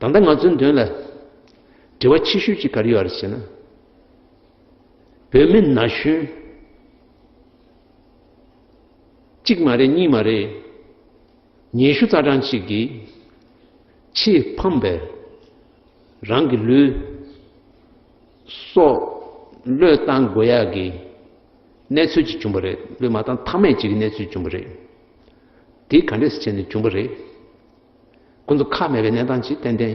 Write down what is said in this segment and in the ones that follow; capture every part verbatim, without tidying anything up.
ད་ལྟ་ང་ཚོའི་མདུན་ལ་དྲི་བ་ཆེ་ཤོས་ཅིག་ག་རེ་ཡོད་རེད་ཟེར་ན། བོད་མི་ན་གཞོན་གཅིག་མ་རེད་གཉིས་མ་རེད། ཉི་ཤུ་རྩ་གྲངས་གཅིག་གིས་ཆེས་ཕམ་པའི་རང་གི་ལུས་སྲོག་བློས་བཏང་དགོས་ཡག་གི་གནས་ཚུལ་ཅིག་བྱུང་བ་རེད། བློས་མ་བཏང་ཐབས་མེད་ཅིག་གི་གནས་ཚུལ་བྱུང་བ་རེད། དེ་ག་འདྲས་སེ་བྱས་ནས་བྱུང་བ་རེད། ཁོ་ཚོ་ཁག་མེད་པའི་གནས་སྟངས་ཅིག་ཏན་ཏན་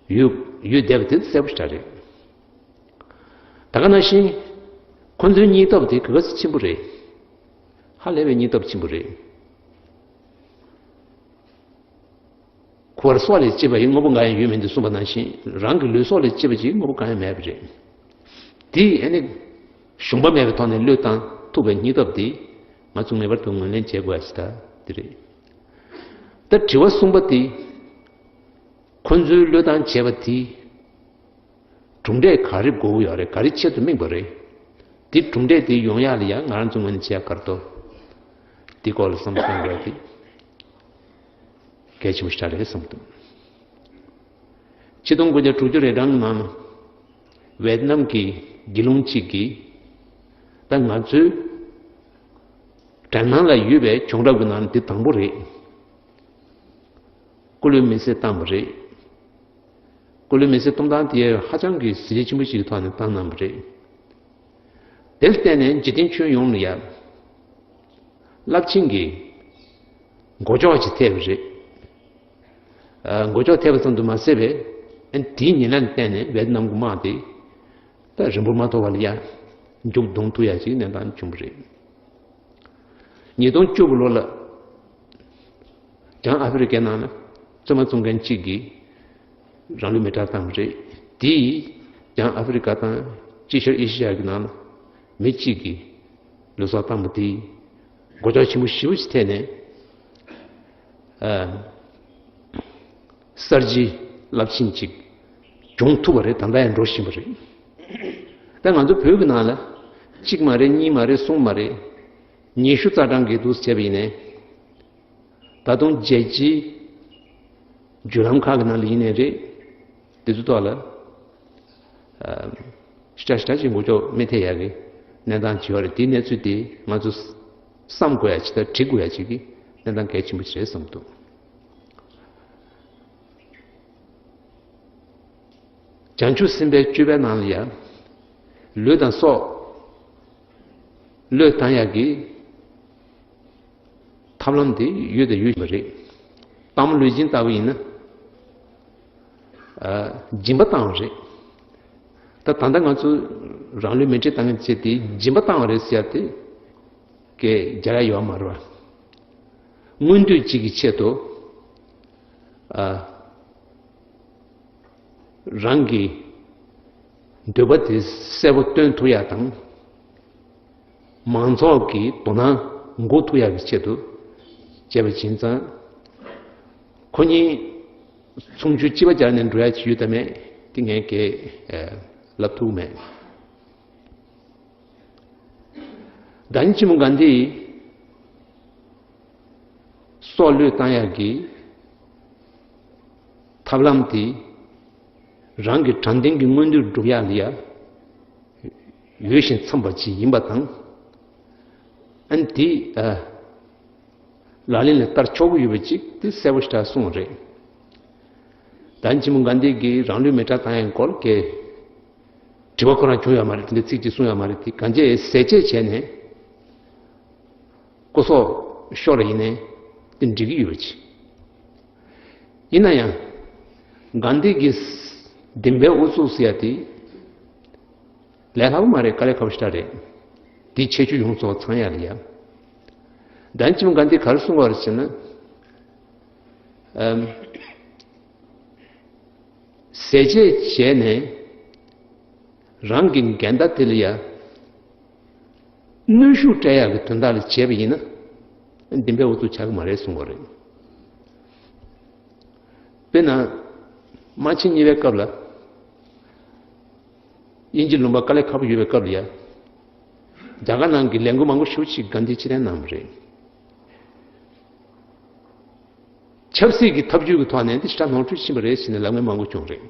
ཡོད་ཡོད་བསྡད་པ་དེ་གསལ་པོ་ཞེ་དྲག་རེད། ད་ག་ནང་བཞིན་ཁོ་ཚོའི་སྙིང་སྟོབས་དེ་ག་ག་ཚོད་ཆེན་པོ་རེད། ཧ་ལས་པའི་སྙིང་སྟོབས་ཆེན་པོ་རེད། ཁོ་པར་སྲོག་ལས་གཅེས་པ་ཡི་དངོས་པོ་འགའ་ཡང་ཡོད་མིན་འདུག་གསུངས་པ་ནང་བཞིན། རང་གི་ལུས་སྲོག་ལས་གཅེས་པ་ཅིག་དངོས་པོ་གང་ཡང་མེད་པ་རེད། དེས་ཨ་ནི་ཞུམ་པ་མེད་པའི་ཐོག་ནས་བློས་བཏང་ཐུབ་པའི་སྙིང་སྟོབས་དེ་ང་ཚོ་ངེས་པར་དུ་ངོས་ལེན་བྱེད་དགོས་ཡ་ཞིག་ད་དེ་རེད། ད་དྲི་བ་གསུམ་པ་དེ། ཁོ་ཚོའི་བློས་བཏང་བྱས་པ་དེ། གྲུབ་འབྲས་ག་རེ་དགོས་ཀྱི་ཡོད་རེད། ག་རེ་ཆེད་དུ་དམིགས་པ་རེད། དེ་གྲུབ་འབྲས་དེ་ཡོང་ཡག་ལ་ཡང་ང་རང་ཚོ་ངོས་ནས་བྱེད་ཡག་ག་རེ་འདུག་དེ་སྐོར་ལ་བསམ་བློ་གཏོང་དགོས་ཡག་དེ་གལ་ཆེན་པོ་ཞིག་རེད་བསམ་འདུག་ཆིག་སྟོང་དགུ་བརྒྱ་དྲུག་ཅུ་རེ་གྲངས་ནང་ཝེ་ཏི་ནམ་གྱི་དགེ་སློང་གཅིག་གིས་ད་ང་ཚོའི་དྲན་སྣང་ལ་ཡོད་པའི་བྱུང་རབས་ཀྱི་ནང་ནས་དེ་དང་པོ་རེད། སྐུ་ལུས་མེ་བསྲེགས་བཏང་བ་རེད། སྐུ་ལུས་མེ་བསྲེགས་གཏོང་སྟངས་དེ་ཧ་ཅང་གི་གཟི་བརྗིད་ཆེན་པོ་ཞིག་གི་ཐོག་ནས་བཏང་གནང་བ་རེད། དེར་བརྟེན་ནས་འཇིག་རྟེན་ཁྱོན་ཡོངས་ལ་ཡང་རླབས་ཆེན་གྱི་མགོ་ལྕོག་ཅིག་ཐེབས་པ་རེད། ཨ། མགོ་ལྕོག་ཐེབས་པ་ཙམ་དུ་མ་ཟད་པའི་ཨ་ནི་དེའི་ཉེ་ལམ་བརྟེན་ནས་ཝེ་ཏི་ནམ་གྱི་དམག་དེ་ད་རིང་པོ་མ་ཐོགས་པ་ལ་ཡང་མཇུག་བསྡོམས་ཐུབ་ཡ་ཅིག་གནས་སྟངས་བྱུང་བ་རེད། ཉིས་སྟོང་བཅུ་དགུ་ལོ་ལ་བྱང་ཨ་ཧྥེ་རི་ཀའི་ནང་ལ་བཙོན་མ་བཙོང་མཁན་གཅིག་གིས་རང་ལུས་མེ་སྲེག་བཏང་བ་རེད། དེས་བྱང་ཨ་ཧྥེ་རི་ཀ་དང་དཀྱིལ་ཤར་ཨེ་ཤི་ཡ་གི་ནང་ལ་མི་གཅིག་གིས་ལུས་སྲོག་བཏང་བ་དེས་མགོ་ལྕོག་ཆེན་པོ་ཞེ་པོ་ཞིག་ཐེབས་ནས། ཨ། གསར་བརྗེ་རླབས་ཆེན་ཅིག་བྱུང་ཐུབ་པ་རེད། ད་ལྟ་ཡང་འགྲོ་བཞིན་པ་རེད། ད་ང་ཚོ་བོད་ཀྱི་ནང་ལ་གཅིག་མ་རེད། གཉིས་མ་རེད། གསུམ་མ་རེད། ཉི་ཤུ་རྩ་གྲངས་ཀྱི་འདུག་བྱས་པ་ཡིན་ནའི། ད་དུང་རྒྱལ་སྤྱིའི་བརྒྱུད་ལམ་ཁག་གི་ནང་ལ་ཡིན་ནའི་རེད། དེ་ཚོའི་ཐོག་ལ། ཨ། ཤ་ཤ་ཅིག་མགོ་ལྕོག་མི་ཐེབས་ཡག་གི་གནས་སྟངས་ཅིག་ཡོད་རེད། དེའི་གནས་ཚུལ་དེ་ང་ཚོ་བསམ་དགོས་ཡ་ཅིག་དང་འགྲིག་དགོས་ཡ་ཅིག་གི་གནས་སྟངས་གལ་ཆེན་པོ་ཞིག་རེད་བསམ་འདུག་བྱང་ཆུབ་སེམས་དཔའི་སྤྱོད་པའི་ནང་ལ་ཡང་ལུས་དང་སྲོག་བློས་བཏང་ཡག་གི་ཐབས་ལམ་དེ་ཡོད་དང་ཡོད་བཞིན་པ་རེད། སྟག་མོ་ལུས་སྦྱིན་ལྟ་བུ་ཡིན་ན། ཨ། སྦྱིན་པ་བཏང་བ་རེད། ད་ད་ལྟ་ང་ཚོ་རང་ལུས་མེ་སྲེག་བཏང་མཁན་བྱས་ཏེ་སྦྱིན་པ་བཏང་བ་རེད་ཟེར་ཏེ་སྐད་རྒྱག་ཡ་ཡོད་མ་རེད་པ། མངོན་འདོད་ཅིག་གི་ཆེད་དུ། ཨ། རང་གི་འདོད་པ་དེ་གསལ་པོ་སྟོན་ཐུབ་ཡ་དང་། མང་ཚོགས་ཀྱི་དོ་སྣང་འགུག་ཐུབ་ཡག་གི་ཆེད་དུ་བྱས་པ་ཡིན་ཙང་། ཁོ་གཉིས་མཚུངས་ཆོས་གཅིག་པ་སྦྱར་ནས་འགྲོ་ཡ་ཅིག་ཡོད་དམ་མེད་དེ་ངས་གས་ལབ་ཐུབ་མེད། བདག་ཉིད་ཆེན་མོ་གྷན་དྷིའི་སྲོག་བློས་བཏང་ཡག་གི་ཐབས་ལམ་དེ་རང་གི་དྲང་བདེན་གྱི་མངོན་འདོད་སྒྲུབ་ཡག་ལ་ཡ་ཡོད་བཞིན་འཚམས་པ་ཅིག་ཡིན་པ་དང་། ཨ་ནི་དེ་ཨ་ལག་ལེན་ལ་བསྟར་ཆོག་གི་ཡོད་པ་ཅིག་དེ་གསལ་པོ་ཞེ་དྲག་གསུངས་པ་རེད། བདག་ཉིད་ཆེན་མོ་གྷན་དྷི་གིས་རང་ལུས་མེ་སྲེག་བཏང་ཡག་སྐོར་གྱི་དྲི་བ་ཁོ་རང་བྱུང་ཡོད་མ་རེད། དེ་འདྲའི་ཚིག་ཅིག་གསུངས་ཡོད་མ་རེད། དེ་གང་ཅི་ཟས་བཅད་བྱས་ནས་སྐུ་སྲོག་ཤོར་བ་ཡིན་ནའི་དེ་འགྲིག་གི་ཡོད་པ་ཅིག་ཡིན་ན་ཡང་། གྷན་དྷི་གིས་བདེན་པའི་ཨུ་ཚུགས་ཟེར་ཡ་དེ་ལས་སླ་པོ་མ་རེད། དཀའ་ལས་ཁག་པོ་ཞེ་དྲག་རེད། དེའི་ཁྱད་ཆོས་ཡོངས་རྫོགས་ཚང་ཡ་ལ་ཡ། བདག་ཉིད་ཆེན་མོ་གྷན་དྷིས་ག་རེ་གསུངས་པ་རེད་ཟེར་ན། ཨམ། ཟས་བཅད་བྱས་ནས་རང་གི་འགལ་ཟླ་དེ་ལ་ཡ་གནོན་ཤུགས་སྤྲད་ཡག་གི་དོན་དག་ལ་བྱས་པ་ཡིན་ན་བདེན་པའི་ཨུ་ཚུགས་ཆགས་ཀྱི་མ་རེད་གསུངས་པ་རེད། དཔེར་ན། དམག་ཆེན་གཉིས་པའི་སྐབས་ལ། དབྱིན་ཇི་ལུང་པ་དཀའ་ལས་ཁག་པོ་ཡོད་པའི་སྐབས་ལ་ཡ། རྒྱ་གར་ནང་གི་ལས་འགུལ་མང་པོ་ཞེ་པོ་ཅིག་གྷན་དྷིས་ཕྱིར་འཐེན་གནང་བ་རེད། ཆབ་སྲིད་ཀྱི་ཐབས་ཇུས་ཀྱི་ཐོག་ནས་འདི་ཞེ་དྲག་ནོར་འཁྲུལ་ཕྱིན་པ་རེད་ཟེར་ནས་ལབ་མཁན་མང་པོ་བྱུང་རེད།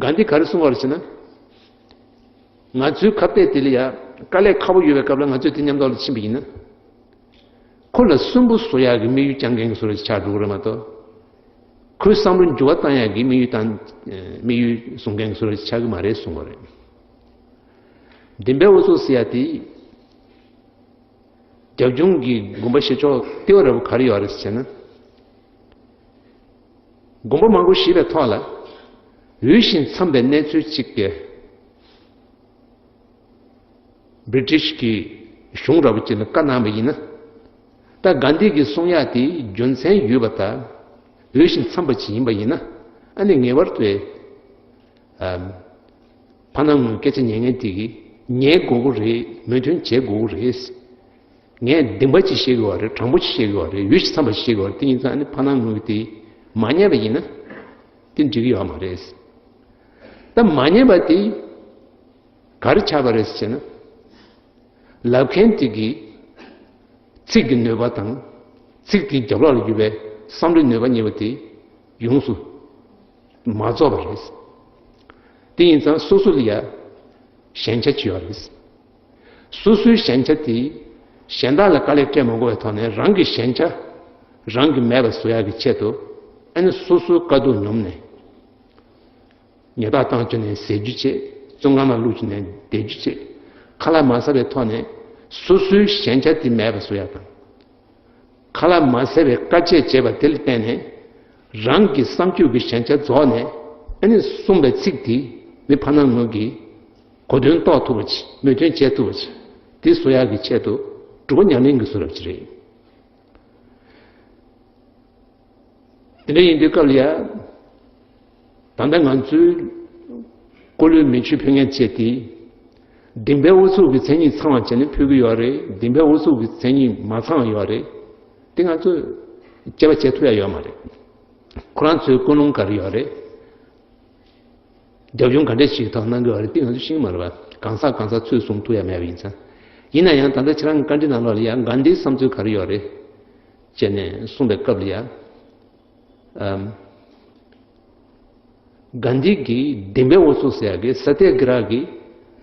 གྷན་དྷི་ག་རེ་གསུངས་པ་རེད་ཟེར་ན། ང་ཚོའི་ཁ་གཏད་དེ་ལ་ཡ་དཀའ་ལས་ཁག་པོ་ཡོད་པའི་སྐབས་ལ་ང་ཚོས་དེ་མཉམ་དུ་ལ་ཕྱིན་པ་ཡིན་ན། ཁོ་ལ་སུན་པོ་བཟོ་ཡག་གི་དམིགས་ཡུལ་བཅངས་མཁན་གྱི་བཟོ་འདྲ་ཆགས་འགྲོ་གི་རེད་མ་གཏོགས། ཁོའི་བསམ་བློ་འགྱུར་བ་བཏང་ཡག་གི་དམིགས་ཡུལ་དང་དམིགས་ཡུལ་བཟུང་མཁན་གྱི་བཟོ་འདྲ་ཆགས་ཀྱི་མ་རེད་གསུངས་པ་རེད། བདེན་པའི་འུ་ཚུགས་ཟེར་ཡ་དེ། རྒྱབ་ལྗོངས་ཀྱི་དགོན་པ་བཞི་ཕྱོགས་ལྟེ་བ་ར་བ་ག་རེ་ཡོད་རེད་ཟེར་ན། དགོན་པ་མང་པོ་བཞེངས་པའི་ཐོག་ལ། འོས་ཤིང་འཚམས་པའི་གནས་ཚུལ་གཅིག་གི། བྷི་རི་ཊིཤ་གི་གཞུང་ར་བ་ཅིག་ལ་བཀའ་གནང་བ་ཡིན་ན། ད་གྷན་དྷི་གིས་གསུང་ཡག་དེ་རྒྱུ་མཚན་ཡོད་པ་དང་། འོས་ཤིང་འཚམས་པ་ཅིག་ཡིན་པ་ཡིན་ན། ཨ་ནི་ངེས་པར་དུ། ཨམ། ཕ་ནང་ངོས་སྐད་ཆ་ཉན་མཁན་དེ་གིས་ཉན་དགོས་ཀྱི་རེད། མོས་མཐུན་བྱེད་དགོས་ཀྱི་རེད། ངས་བདེན་པ་ཅིག་བཤད་དགོས་པ་རེད། དྲང་པོ་ཅིག་བཤད་དགོས་པ་རེད། འོས་ཤིང་འཚམས་པ་ཅིག་བཤད་དགོས་པ་རེད། དེ་ཡིན་ཙང་ཨ་ནི་ཕ་ནང་ངོས་ཀྱིས་དེ་མ་ཉན་པ་ཡིན་ན། དེ་འགྲིག་གི་ཡོད་མ་རེད། ད་མ་ཉན་པ་དེ་ག་རེ་ཆགས་པ་རེད་ཟེར་ན། ལབ་མཁན་དེ་གིས་ཚིག་གི་ནུས་པ་དང་། ཚིག་དེའི་རྒྱབ་ལོགས་ལ་ཡོད་པའི་བསམ་བློའི་ནུས་པ་གཉིས་པོ་དེ་ཡོངས་སུ་མ་རྫོགས་པ་རེད། དེ་ཡིན་ཙང་སོ་སོ་ལ་ཡ་ཞན་ཆ་ཅིག་ཡོད་རེད། སོ་སོའི་ཞན་ཆ་དེ་གཞན་དག་ལ་དཀའ་ལས་སྤྲད་མ་དགོས་པའི་ཐོག་ནས་རང་གི་ཞན་ཆ། རང་གི་མེད་པ་བཟོ་ཡག་གི་ཆེད་དུ། ཨ་ནི་སོ་སོའི་དཀའ་སྡུག་མྱོང་ནས། ཉེས་རྡུང་བཏང་བཅུག་ནས་ཟས་རྒྱུ་བྱེད། བཙོན་ཁང་ནང་བླུགས་བཅུག་ནས་བསྡད་རྒྱུ་བྱེད། ཁ་ལག་མ་ཟ་བའི་ཐོག་ནས་སོ་སོའི་ཞན་ཆ་དེ་མེད་པ་བཟོ་ཡག་དང་། ཁ་ལག་མ་ཟ་བའི་དཀའ་སྤྱད་བྱས་པ་དེ་ལ་བརྟེན་ནས་རང་གི་བསམ་སྤྱོད་ཀྱི་ཞན་ཆ་རྫོགས་ནས། ཨ་ནི་གསུངས་པའི་ཚིག་དེ་ནི་ཕ་ནང་ངོས་ཀྱིས་གོ་དོན་རྟོགས་ཐུབ་པ་ཅིག་མོས་མཐུན་བྱེད་ཐུབ་པ་ཅིག་དེ་བཟོ་ཡག་གི་ཆེད་དུ་སྒྲུབ་པ་ཉམས་ལེན་གྱི་བཟོ་འདྲ་ཅིག་རེད། དེ་འདྲ་ཡིན་དུས་སྐབས་ལ་ཡ། ད་ལྟ་ང་ཚོའི་སྐུ་ལུས་མེ་མཆོད་ཕུལ་མཁན་བཅས་དེ། བདེན་པའི་ཨུ་ཚུགས་ཀྱི་མཚན་ཉིད་ཚང་བ་བྱས་ནས་ཕུལ་གྱི་ཡོད་རེད། བདེན་པའི་ཨུ་ཚུགས་ཀྱི་མཚན་ཉིད་མ་ཚང་བ་ཡོད་རེད། དེ་ང་ཚོས་དཔྱད་པ་བྱེད་ཐུབ་ཡ་ཡོད་མ་རེད། ཁོ་རང་ཚོའི་ཀུན་སློང་ག་རེ་ཡོད་རེད། རྒྱབ་ལྗོངས་ག་འདྲས་ཞིག་ཐོག་གནང་གི་ཡོད་རེད། དེ་ང་ཚོས་ཤེས་ཀྱི་མ་རེད་པ། གང་ཟག་གང་ཟག་ཚོས་གསུང་ཐུབ་ཡ་མེད་པ་ཡིན་ཙང་། ཡིན་ན་ཡང་ད་ལྟ་ཁྱེད་རང་གི་བཀའ་འདྲི་ནང་ལོགས་ལ་ཡང་གྷན་དྷིའི་བསམ་ཚུལ་ག་རེ་ཡོད་རེད། བྱས་ནས་གསུངས་པའི་སྐབས་ལ་ཡང་། ཨམ། གྷན་དྷི་གིས་བདེན་པའི་ཨུ་ཚུགས་ཟེར་ཡག་གི་ས་ཏྱ་གི་ར་གི།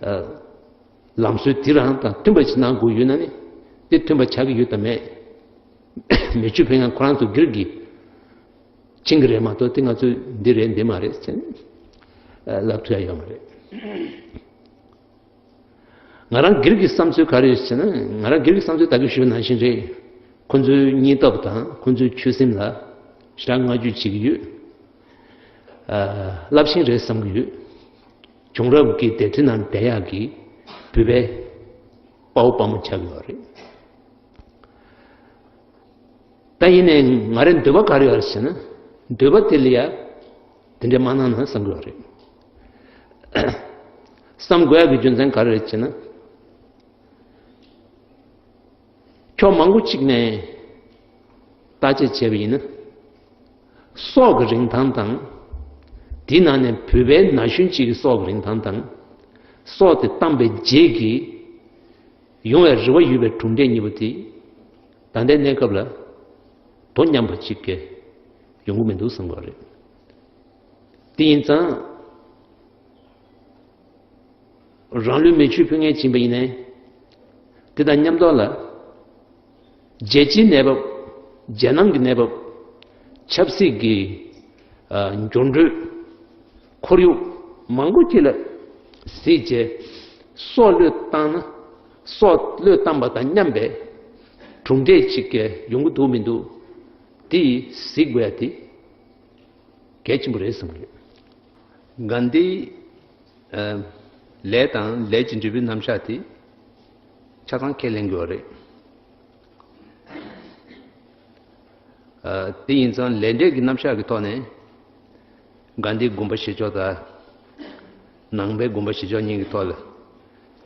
ཨ། ལམ་སྲོལ་དེ་རང་དང་མཐུན་པ་ཞིག་གནང་དགོས་ཡོད་ན་ནི། དེ་མཐུན་པ་ཆགས་ཀྱི་ཡོད་དམ་མེད། མེ་མཆོད་ཕུལ་མཁན་ཁོ་རང་ཚོ་སྒེར་གྱིས་ཕྱིན་གྱི་རེད་མ་གཏོགས་དེ་ང་ཚོའི་འདི་རེད་འདི་མ་རེད་ཟེར་ནས་ལབ་ཐུབ་ཡ་ཡོད་མ་རེད། ང་རང་སྒེར་གྱི་བསམ་ཚུལ་ག་རེ་ཡོད་ཟེར་ན། ང་རང་སྒེར་གྱི་བསམ་ཚུལ་ད་གིན་ཞུས་པ་ནང་བཞིན་རེད། ཁོ་ཚོའི་སྙིང་སྟོབས་དང་ཁོ་ཚོའི་ཆོད་སེམས་ལ་ཞེ་དྲག་བསྔགས་བརྗོད་བྱེད་ཀྱི་ཡོད། ཨ། རླབས་ཆེན་རེད་བསམ་གྱི་ཡོད། བྱུང་རབས་ཀྱི་སྡེ་ཁྲི་ནང་བསྡད་ཡག་གི་བོད་པའི་དཔའ་བོ་དཔའ་མོ་ཆགས་ཡོད་རེད། ད་ཡིན་ནའི་ང་རའི་འདོད་པ་ག་རེ་ཡོད་རེད་ཟེར་ན། འདོད་པ་དེ་ལ་ཡ་དེ་འདྲས་མ་གནང་ན་བསམ་གྱི་ཡོད་རེད། བསམ་དགོས་ཡག་གི་རྒྱུ་མཚན་ག་རེ་རེད་ཟེར་ན། ཕྱོགས་མང་པོ་གཅིག་ནས་བརྟག་དཔྱད་བྱས་པ་ཡིན་ན། སྲོག་གི་རིན་ཐང་དང་། དེའི་ནང་ནས་བོད་པའི་ན་གཞོན་གཅིག་གི་སྲོག་གི་རིན་ཐང་དང་། སྲོག་དེ་བཏང་པའི་རྗེས་ཀྱི་ཡོང་བའི་རེ་བ་ཡོད་པའི་གྲུབ་འབྲས་གཉིས་པོ་དེ། ད་ལྟའི་གནས་སྐབས་ལ་དོ་མཉམ་པ་གཅིག་གི་ཡོང་གི་མི་འདུག་བསམ་གྱི་རེད། དེ་ཡིན་ཙང་། རང་ལུས་མེ་མཆོད་ཕུལ་མཁན་ཡིན་པ་ཡིན་ནའི། དེ་དང་མཉམ་དུ་ལ། རྒྱལ་སྤྱིའི་གནས་བབ། རྒྱལ་ནང་གི་གནས་བབ། ཆབ་སྲིད་ཀྱི། ཨ། འགྱུར་འགྲོས། ཁོར་ཡུག་མང་པོ་ཅིག་ལ་གཟིགས་བྱས། སྲོག་བློས་བཏང་ན། སྲོག་བློས་བཏང་པ་དང་མཉམ་པའི་གྲུབ་འབྲས་ཅིག་གི་ཡོང་གི་འདུག་མི་འདུག་དེ་གཟིགས་དགོས་ཡ་དེ་གལ་ཆེན་པོ་རེད་བསམ་གྱི་ཡོད། གྷན་དྷིའི། ཨ། ལས་དང་ལས་ཀྱི་འབྲས་བུའི་རྣམ་གཞག་དེ་ཆ་ཚང་ཁས་ལེན་དགོས་པ་རེད། ཨ། དེ་ཡིན་ཙང་ལས་འབྲས་ཀྱི་རྣམ་གཞག་གི་ཐོག་ནས་གྷན་དྷིའི་དགོངས་པ་བཞེས་ཕྱོགས་དང་། ནང་པའི་དགོངས་པ་བཞེས་ཕྱོགས་གཉིས་ཀྱི་ཐོག་ལ་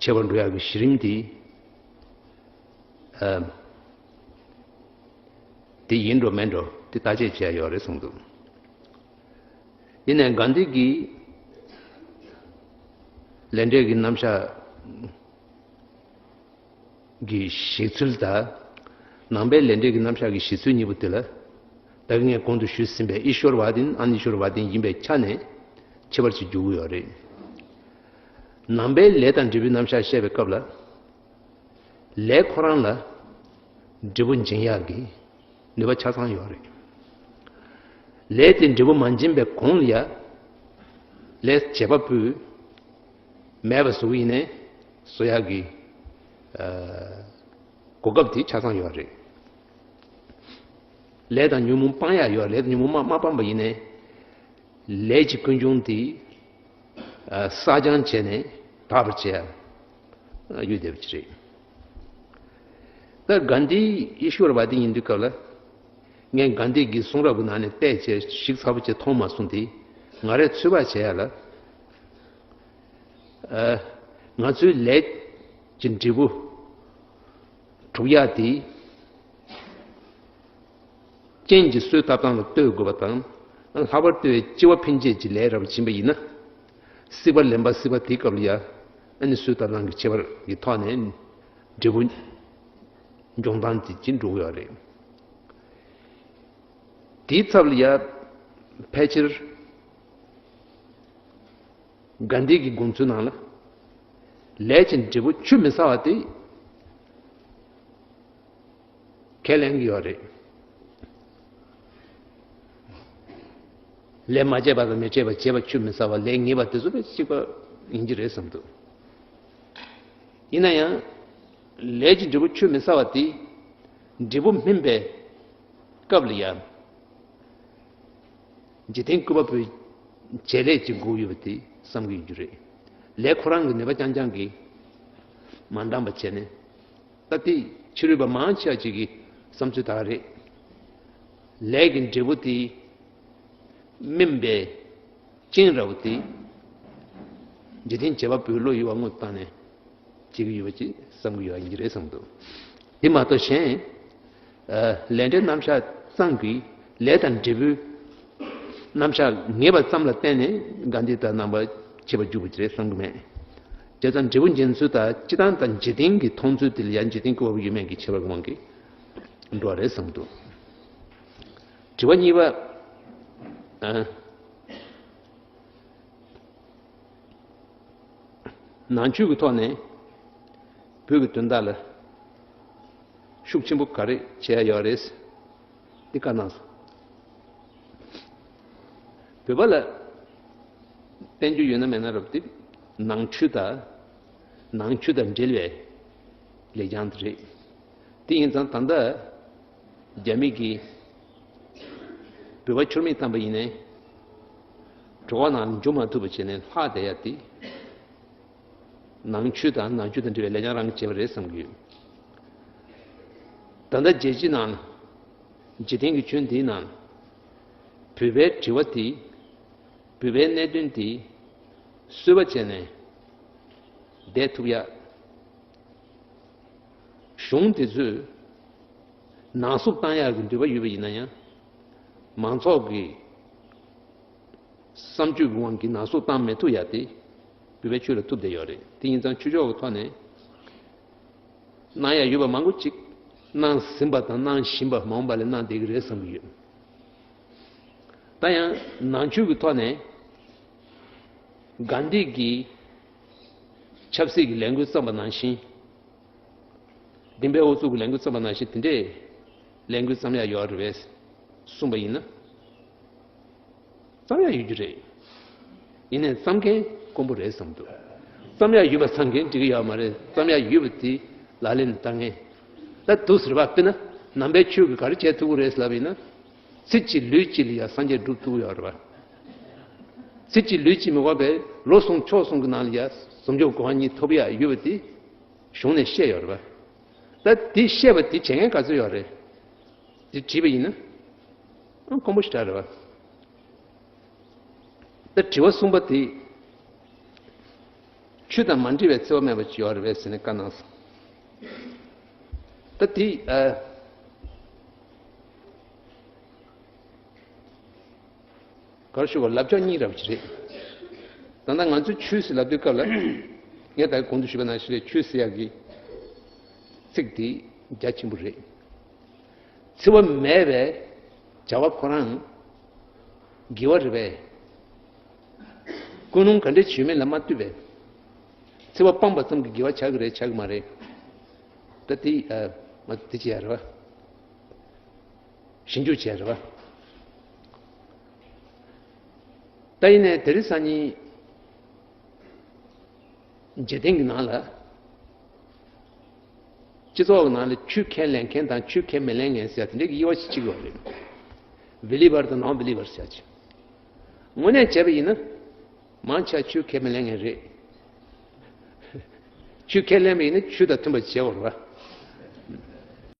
ཁྱད་པར་འགྲོ་ཡག་གི་གཞི་རིམ་དེ། ཨ། དེ་ཡིན་འགྲོ་མིན་འགྲོ་དེ་བརྟག་དཔྱད་བྱེད་ཡག་ཡོད་རེད་གསུངས་འདུག་ཡིན་ནའི་གྷན་དྷི་གིས་ལས་འབྲས་ཀྱི་རྣམ་གཞག་གི་བཞེད་ཚུལ་དང་། ནང་པའི་ལས་འབྲས་ཀྱི་རྣམ་གཞག་གི་བཞེད་ཚུལ་གཉིས་པོ་དེ་ལ་ ད་གིན་ངས་གོང་དུ་ཞུས་ཟིན་པའི་ཨི་ཤོར་ཝ་དིན་ཨ་ནི་ཤོར་ཝ་དིན་ཡིན་པའི་ཆ་ནས་ཁྱད་པར་ཅིག་འཇུག་གི་ཡོད་རེད། ནང་པའི་ལས་དང་འབྲས་བུའི་རྣམ་གཞག་བཤད་པའི་སྐབས་ལ། ལས་ཁོ་རང་ལ་འབྲས་བུ་འབྱིན་ཡག་གི་ནུས་པ་ཆ་ཚང་ཡོད་རེད། ལས་དེ་འབྲས་བུ་མ་འབྱིན་པའི་གོང་ལ་ཡ། ལས་བྱེད་པ་པོས་མེད་པ་བཟོ་གི་ཡིན་ནའི་བཟོ་ཡག་གི་ཨ་གོ་སྐབས་དེ་ཆ་ཚང་ཡོད་རེད། ལས་དང་ཉོན་མོངས་སྤང་ཡག་ཡོད་རེད། ཉོན་མོངས་མ་མ་སྤངས་པ་ཡིན་ནའི། ལས་ཀྱི་ཀུན་འབྱུང་དེ་ཨ་བསགས་སྦྱང་བྱས་ནས་དག་པར་བྱེད་ཡ་ཡོད་བསྡད་པ་ཅིག་རེད། ད་གྷན་དྷི་ཨི་ཤོར་བ་དི་ཡིན་དུས་སྐབས་ལ། ངས་གྷན་དྷི་གི་གསུང་རབ་ཀྱི་ནང་ནས་བལྟས་བྱས་ཞིབ་ཚགས་པོ་བྱས་མཐོང་མ་སོང་དེ། ང་རས་ཚོད་དཔག་བྱས་ཡ་ལ། ཨ་ང་ཚོའི་ལས་ཀྱི་འབྲས་བུ་སྒྲུབ་ཡ་དེ། རྐྱེན་གྱིས་གསོས་བཏབ་སྟངས་ལ་ལྟོས་དགོས་པ་དང་། ལྷག་པར་དུ་སྐྱེ་བ་འཕེན་བྱེད་ཀྱི་ལས་རབ་སྦྱིན་པ་ཡིན་ན། སྲིད་པ་ལེན་པ་སྲིད་པ་དེའི་སྐབས་ལ་ཡ། ཨ་ནི་གསོས་བཏབ་སྟངས་ཀྱི་ཁྱད་པར་གྱི་ཐོག་ནས་འབྲས་བུ་འབྱུང་སྟངས་དེ་ཅིག་འགྲོ་གི་ཡོད་རེད། དེའི་ཚབ་ལ་ཡ། ཕལ་ཆེར། གྷན་དྷི་གི་དགོངས་ཚུལ་ནང་ལ། ལས་ཀྱི་འབྲས་བུ་ཆུད་མི་ཟ་བ་དེ་ཁས་ལེན་གྱི་ཡོད་རེད། ལས་མ་བྱས་པ་དང་མི་བྱས་པ། བྱས་པ་ཆུད་མི་ཟ་བ། ལས་ངེས་པ་དེ་ཚོ་དཔེ་གཅིག་པ་ཡིན་གྱི་རེད་བསམ་འདུག་ཡིན་ན་ཡང་། ལས་ཀྱི་འབྲས་བུ་ཆུད་མི་ཟ་བ་དེ། འབྲས་བུ་སྨིན་པའི་སྐབས་ལ་ཡང་། འཇིག་རྟེན་བཀོད་པ་པོའི་བྱེད་ལས་ཀྱི་འགོག་ཡོད་པ་དེ་བསམ་གྱི་ཡོད་རྒྱུ་རེད། ལས་ཁོ་རང་གི་ནུས་པ་རྐྱང་རྐྱང་གིས་མ་འདང་བ་བྱས་ནས། ད་དེ་ཕྱི་རོལ་པ་མང་ཆེ་བ་ཅིག་གི་བསམ་ཚུལ་ད་ག་རེད། ལས་ཀྱི་འབྲས་བུ་དེ་སྨིན་པའི་རྐྱེན་འདྲ་བོ་དེ་འཇིག་རྟེན་བྱེད་པ་པོའི་བློ་ཡུལ་བ་དངོས་བཏང་ནས་བྱེད་ཀྱི་ཡོད་པ་ཅིག་བསམ་གྱི་ཡོད་པ་ཡིན་གྱི་རེད་བསམ་འདུག་དེ་མ་གཏོགས་གཞན། ལས་འབྲས་རྣམ་གཞག་ཙམ་གྱིས་ལས་དང་འབྲས་བུའི་རྣམ་གཞག་ངེས་པ་ཙམ་ལ་བརྟེན་ནས་གྷན་དྷི་དང་རྣམ་པ་ཁྱད་པར་འཇུག་པ་ཅིག་རེད་བསམ་གྱི་མེད། བྱས་ཙང་འབྲས་བུ་འབྱིན་ཚུལ་དང་སྤྱི་བཏང་དང་འཇིག་རྟེན་གྱི་མཐོང་ཚུལ་དེ་ལ་ཡང་འཇིག་རྟེན་བཀོད་པ་པོ་ཡོད་མེད་ཀྱི་ཁྱད་པར་གྱི་དབང་གིས་འགྲོ་བ་རེད་བསམ་འདུག་དྲི་བ་གཉིས་པ། ཨ། ནང་ཆོས་ཀྱི་ཐོག་ནས་བོད་ཀྱི་དོན་དག་ལ་ཤུགས་ཆེན་པོ་ག་རེ་བྱས་ཡོད་རེད། འདི་བཀའ་གནང་སོང་། བོད་པ་ལ་བསྟན་རྒྱུ་ཡོད་ན་མེད་ན་རབ་དེ་ནང་ཆོས་དང་། ནང་ཆོས་དང་འབྲེལ་བའི་ལེགས་བྱང་དེ་རེད། དེ་ཡིན་ཙང་ད་ལྟ་རྒྱ་མི་གིས་བོད་པ་ཁྱུར་མིད་བཏང་པ་ཡིན་ནའི། འགྲོ་བ་ནང་ལ་འཇུག་མ་ཐུབ་པ་བྱས་ནས་ལྷག་བསྡད་ཡ་དེ། ནང་ཆོས་དང་ནང་ཆོས་དང་འབྲེལ་བའི་ལས་ཀྱང་རང་གིས་བྱས་པ་རེད་བསམ་གྱི་ཡོད། ད་ལྟ་རྒྱལ་སྤྱི་ནང་། འཇིག་རྟེན་གྱི་ཁྱོན་འདིའི་ནང་། བོད་པའི་དྲི་བ་དེ། བོད་པའི་གནད་དོན་དེ། གསོལ་བ་བྱས་ནས་བསྡད་ཐུབ་ཡ། གཞུང་དེ་ཚོས་ནང་སུབ་བཏང་ཡག་གི་འདོད་པ་ཡོད་པ་ཡིན་ན་ཡང་། མང་ཚོགས་ཀྱི་བསམ་སྤྱོད་ཀྱི་དབང་གིས་ནང་སུབ་བཏང་མི་ཐུབ་ཡ་དེ་བོད་པའི་ཆོས་ལ་ཐུག་བསྡད་ཡོད་རེད། དེ་ཡིན་ཙང་ཆོས་ཕྱོགས་ཀྱི་ཐོག་ནས་གནང་ཡ་ཡོད་པ་མང་པོ་ཅིག་གནང་ཟིན་པ་དང་གནང་བཞིན་པ། མ་འོངས་པ་ལ་གནང་བསྡད་ཀྱི་རེད་བསམ་གྱི་ཡོད། ད་ཡང་ནང་ཆོས་ཀྱི་ཐོག་ནས་གྷན་དྷི་གིས་ཆབ་སྲིད་ཀྱི་ལས་འགུལ་བརྩམས་པ་ནང་བཞིན། བདེན་པའི་ཨུ་ཚུགས་ཀྱི་ལས་འགུལ་བརྩམས་པ་ནང་བཞིན་དེ་འདྲའི་ལས་འགུལ་བརྩམས་ཡ་ཡོད་རེད་པས་གསུངས་པ་ཡིན་ན། བརྩམས་ཡ་ཡོད་རྒྱུ་རེད། ཡིན་ནའི་བརྩམས་མཁན་དཀོན་པོ་རེད་བསམ་འདུག་བརྩམས་ཡ་ཡོད་པ་བརྩམས་མཁན་འགྲིག་གི་ཡོད་མ་རེད། བརྩམས་ཡ་ཡོད་པ་དེ་ལག་ལེན་བསྟར་མཁན། ད་འདུག་ཟེར་བ་དཔེར་ན་ནང་པའི་ཆོས་ཀྱིས་ག་རེ་བྱེད་ཐུབ་ཀྱི་རེད་ལབ་ཡིན་ན། ཚེ་གཅིག་ལུས་གཅིག་ལ་ཡང་སངས་རྒྱས་སྒྲུབ་ཐུབ་ཀྱི་ཡོད་རེད་པ། ཚེ་གཅིག་ལུས་གཅིག་མི་དགོས་པའི་ལོ་གསུམ་ཕྱོགས་གསུམ་གྱི་ནང་ལ་ཡང་བཟང་སྤྱོད་གོ་འཕང་གཉིས་ཐོབ་ཡ་ཡོད་པ་དེ་གཞུང་ནས་བཤད་ཡོད་རེད་པ། ད་དེ་བཤད་པ་དེ་བྱེད་མཁན་ག་ཚོད་ཡོད་རེད། དེ་དྲིས་པ་ཡིན་ན། ཨང་དཀོན་པོ་ཞེ་དྲག་རེད་པ། ད་དྲི་བ་གསུམ་པ་དེ། ཆོས་དང་མ་འདྲེས་པའི་འཚེ་བ་མེད་པ་ཅིག་ཡོད་རེད་པས་ཟེར་ནས་བཀའ་གནང་སོང་། ད་དེ་ཨ། ག་རེ་ཞུ་དགོས། ལབ་ཕྱོགས་གཉིས་རབ་ཅིག་རེད། ད་ལྟ་ང་ཚོས་ཆོས་ཟེར་ལབ་དུས་སྐབས་ལ། ངས་ད་གོང་དུ་ཞུས་པ་ནང་བཞིན་རེད། ཆོས་ཟེར་ཡག་གི་ཚིག་དེ་རྒྱ་ཆེན་པོ་རེད། འཚེ་བ་མེད་པའི་ བྱ་བ་ཁོ་རང་དགེ་བ་རེད་པས། ཀུན་སློང་ག་འདྲ་བྱུས་མེད་ལ་མ་ལྟོས་པས། འཚེ་བ་སྤངས་པ་ཙམ་གྱིས་དགེ་བ་ཆགས་ཀྱི་རེད་ཆགས་ཀྱི་མ་རེད། ད་དེ་ཨ་ང་ཚོ་དེ་བྱེད་ཡ་རེད་པ། ཞིབ་འཇུག་བྱེད་ཡ་རེད་པ། ད་ཡིན་ནའི་དེ་རིང་སང་ཉིན་འཇིག་རྟེན་གྱི་ནང་ལ། སྤྱི་ཚོགས་ཀྱི་ནང་ལ་ཆོས་ཁས་ལེན་མཁན་དང་ཆོས་ཁས་མི་ལེན་མཁན་ཟེར་དེ་འདྲའི་དབྱེ་བ་ཞིག་ཕྱེ་གི་ཡོད་རེད། བི་ལི་བར་དང་ནོན་བི་ལི་བར་ཟེར་ཅིག་དངོས་གནས་བྱས་པ་ཡིན་ན། མང་ཆེ་ཆོས་ཁས་མི་ལེན་མཁན་རེད། ཆོས་ཁས་ལེན་པ་ཡིན་ན་ཆོས་དང་མཐུན་པ་བྱེད་དགོས་རེད་